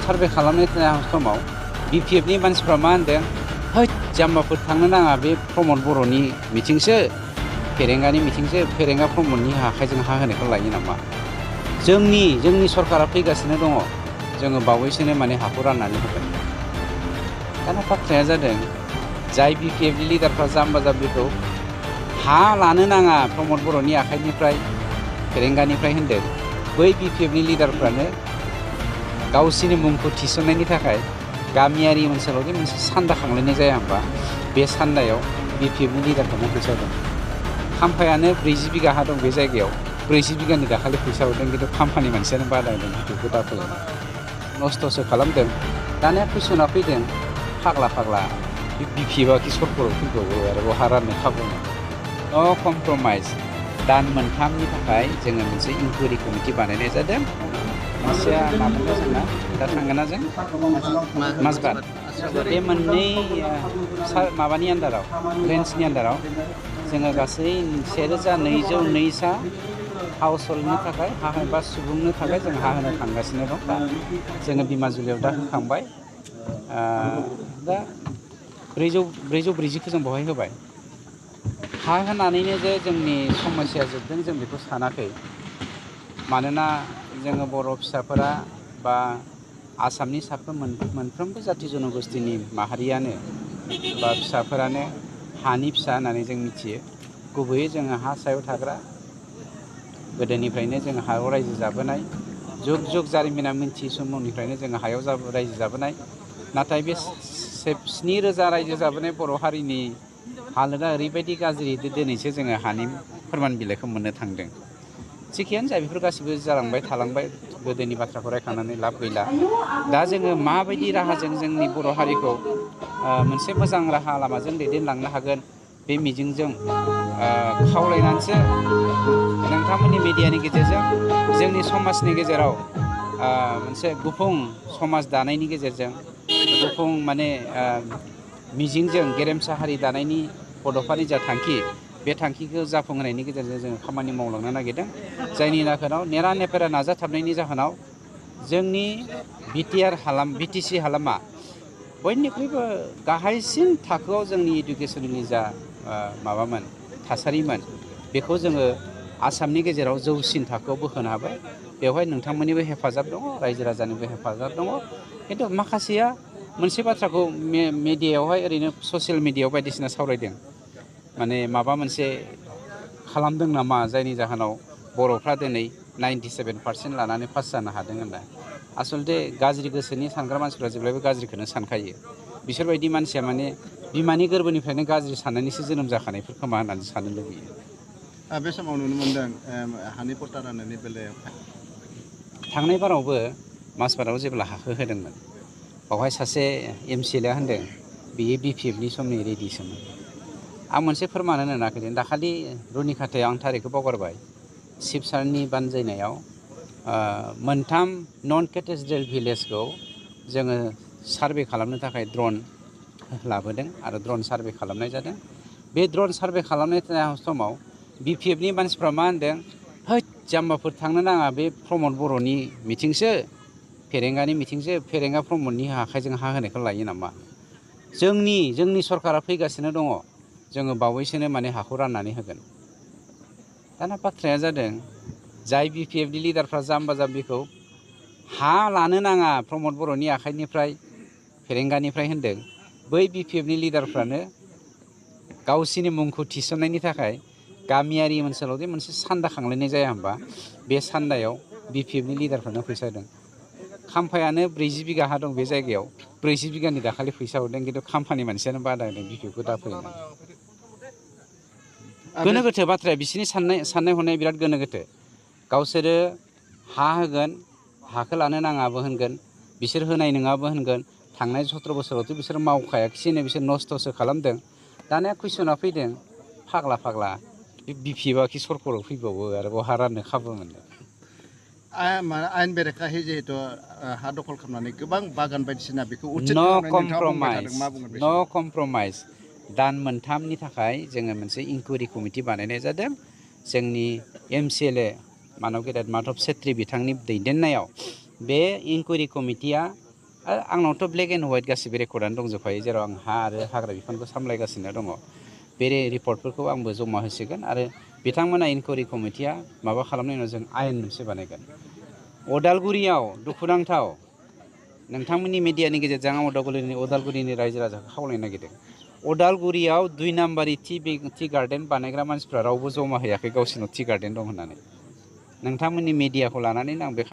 Survey खालामनाय समाव बिपिएफनि मानसिफ्रा मा होनदों, है जाम्बाफोर थांनो नाङा, बे प्रमद बर'नि मिथिंसो, फेरेंगानि मिथिंसो, फेरेंगा प्रमदनि आखाइजों हा होनायखौ लायो नामा? जोंनि सरकारा फैगासिनो दङ, जोङो बावैसोनो माने हाखौ राननानै होगोन। दाना बाथ्राया जादों, जाय बिपिएफनि लिडारफ्रा जाम्बा जाम्बिखौ हा लानो नाङा प्रमद बर'नि आखाइनिफ्राय, फेरेंगानिफ्राय होनदों, बै बिपिएफनि लिडारफ्रानो गावसिनि मुंखौ थिसननायनि थाखाय गामियारि ओनसोलावदि मोनसे सान्दा खांलायनाय जाया होमबा, बे सान्दायाव बिपिएफनि लिडारफ्रानो फैसा होदों। खाम्फायानो 40 बिगा हा दं बे जायगायाव, 40 बिगानि दाखालि फैसा हरदों, खिन्थु खाम्फानि मानसियानो बादा होदों, बिपिएफखौ दाफैनो नस्थ'सो खालामदों। दानिया कुइसना फैदों, फाग्ला बिपिएफआ कि सरकाराव फैबावो आरो बहा राननो खाबु मोनो। नो कमप्रमाइज। दान मोनथामनि थाखाय जोङो मोनसे इनकुवेरि कमिटि बानायनाय जादों। मोनसेया माबाया जोंना दा थांगोना जों माजबाद, बे मोननै माबानि आन्दाराव, रेन्जनि आन्दाराव जोङो गासै 1202 हाउस हल्डनि थाखाय हा बा सुबुंनो थाखाय जों हा होनो थांगासिनो दं। दा जोङो बिमाजुलियाव दा होखांबाय, दा 440खौ जों बहाय होबाय। हा होनानैनो जे जोंनि समस्या जोबदों जों बेखौ सानाखै। मानोना जोङो बर' फिसाफोरा बा आसामनि मोनफ्रोमबो जाथि जन'गोष्ठीनि माहारियानो बा फिसाफोरानो हानि फिसा होननानै जों मिथियो। गुबैयै जोङो हा सायाव थाग्रा, गोदोनिफ्रायनो जोङो हायाव रायजो जाबोनाय, जुग जारिमिना मिन्थियै समनिफ्रायनो जोङो हायाव रायजो जाबोनाय। नाथाय बे 7,000 रायजो जाबोनाय बर' हारिनि हालोदा ओरैबायदि गाज्रि, दिनैसो जोङो हानि फोरमान बिलाइखौ मोननो थांदों। जेखियानो जा, बेफोर गासिबो जालांबाय थालांबाय, गोदोनि बाथ्राखौ रायखांनानै लाब गैला। दा जोङो माबायदि राहाजों जोंनि बर' हारिखौ मोनसे मोजां राहा लामाजों दैदेनलांनो हागोन, बे मिजिंजों खावलायनानैसो नोंथांमोननि मिडियानि गेजेरजों जोंनि समाजनि गेजेराव मोनसे गुफुं समाज दानायनि गेजेरजों, गुफुं माने मिजिंजों गेरेमसा हारि दानायनि बड'फानि जा थांखि, बे थांखिखौ जाफुंहोनायनि गेजेरजों जोङो खामानि मावलांनो नागिरदों। जायनि जाहोनाव नेरा नेफेरा नाजाथाबनायनि जाहोनाव जोंनि बिटिसि हालामा बयनिख्रुइबो गाहायसिन थाखोआव जोंनि इडुकेसननि जा माबामोन थासारिमोन, बेखौ जोङो आसामनि गेजेराव जौसिन थाखोआव बोखोनो हाबाय। बेवहाय नोंथांमोननिबो हेफाजाब दङ, रायजो राजानिबो हेफाजाब दङ। खिन्थु माखासेया मोनसे बाथ्राखौ मिडियायावहाय ओरैनो ससियेल मिडियायाव बायदिसिना सावरायदों, माने माबा मोनसे खालामदों नामा जायनि जाहोनाव बर'फ्रा दिनै 97% लानानै पास जानो हादों होनना। आसलथे गाज्रि गोसोनि सानग्रा मानसिफ्रा जेब्लायबो गाज्रिखौनो सानखायो। बिसोरबायदि मानसिया माने बिमानि गोरबोनिफ्रायनो गाज्रि साननानैसो जोनोम जाखानायफोर खोमा होननानै साननो लुबैयो। बे समाव नुनो मोनदों हानि पट्टा राननायनि बेलायाव थांनाय बारावबो माजबादाव जेब्ला हाखौ होदोंमोन, बावहाय सासे MCLA होनदों बियो बिपिएफनि समनि रेडिसोमोन। आं मोनसे फोरमान होनो नागिरदों, दाखालि रुनिखाथायाव, आं थारिखखौ बावगारबाय, शिबसारनि बानजायनायाव 3 नन केटेड्रेल भिलेजखौ जोङो सार्भे खालामनो थाखाय ड्रन लाबोदों आरो ड्रन सार्भे खालामनाय जादों। बे ड्रन सार्भे खालामनाय समाव बिपिएफनि मानसिफ्रा मा होनदों, है जाम्बाफोर थांनो नाङा, बे प्रमद बर'नि मिथिंसो, फेरेंगानि मिथिंसो, फेरेंगा प्रमदनि आखाइजों हा होनायखौ लायो नामा? जोंनि सरकारा फैगासिनो दङ, जोङो बावैसोनो माने हाखौ राननानै होगोन। दाना बाथ्राया जादों, जाय बिपिएफनि लिडारफ्रा जाम्बा जाम्बिखौ हा लानो नाङा प्रमद बर'नि आखाइनिफ्राय, फेरेंगानिफ्राय होनदों, बै बिपिएफनि लिडारफ्रानो गावसिनि मुंखौ थिसननायनि थाखाय गामियारि ओनसोलावदि मोनसे सान्दा खांलायनाय जाया होमबा, बे सान्दायाव बिपिएफनि लिडारफ्रानो फैसा होदों। खाम्फायानो 40 बिगा हा दं बे जायगायाव, 40 बिगानि दाखालि फैसा हरदों, खिन्थु खाम्फानि मानसियानो बादा होदों बिपिएफखौ दाफैनो। गोनो गोथो बाथ्राया, बिसोरनि साननाय हनाया बिराद गोनो गोथो। गावसोरो हा होगोन, हाखौ लानो नाङाबो होनगोन, बिसोर होनाय नङाबो होनगोन। थांनाय 17 बोसोरावथ' बिसोर मावखायाखिसैनो, बिसोर नस्थ'सो खालामदों। दानिया कुइसना फैदों, फाग्ला बिपिएफआ कि सरकाराव फैबावो आरो बहा राननो खाबु मोनदों। आयेन बेरेखायै जिहेतु हा दखल खालामनानै गोबां बागान बायदिसिना बेखौ उच्चेद नो खालामनाय नोंथाङा बुंबाय थादों, मा बुंगोन बे समाव? कमप्रमाइज। दान मोनथामनि थाखाय जोङो मोनसे इनकुवेरि कमिटि बानायनाय जादों। जोंनि MCLA मानब गेदेर माधब सेत्रि बिथांनि दैदेननायाव बे इनकुवेरि कमिटिया आंनावथ' ब्लेक एन्ड व्हाइट गासिबो रेकर्डआनो दंजोबखायो जेराव आं हा आरो हाग्रा बिफानखौ सामलायगासिनो दङ बे रिपर्टफोरखौ आंबो जमा होसिगोन आरो बिथांमोना इनकुवारि कमिटिया माबा खालामनायनि उनाव जों आयेन मोनसे बानायगोन अदालगुरियाव दुखुनांथाव नोंथांमोननि मिडियानि गेजेरजों आं अदालगुरिनि रायजो राजाखौ खावलायनो नागिरदों अदालगुरियाव 2 नाम्बारि टि गार्डेन बानायग्रा मानसिफ्रा रावबो जमा हैयाखै गावसोरनाव टि गार्डेन दं होननानै नोंथांमोननि मिडियाखौ लानानैनो आं बे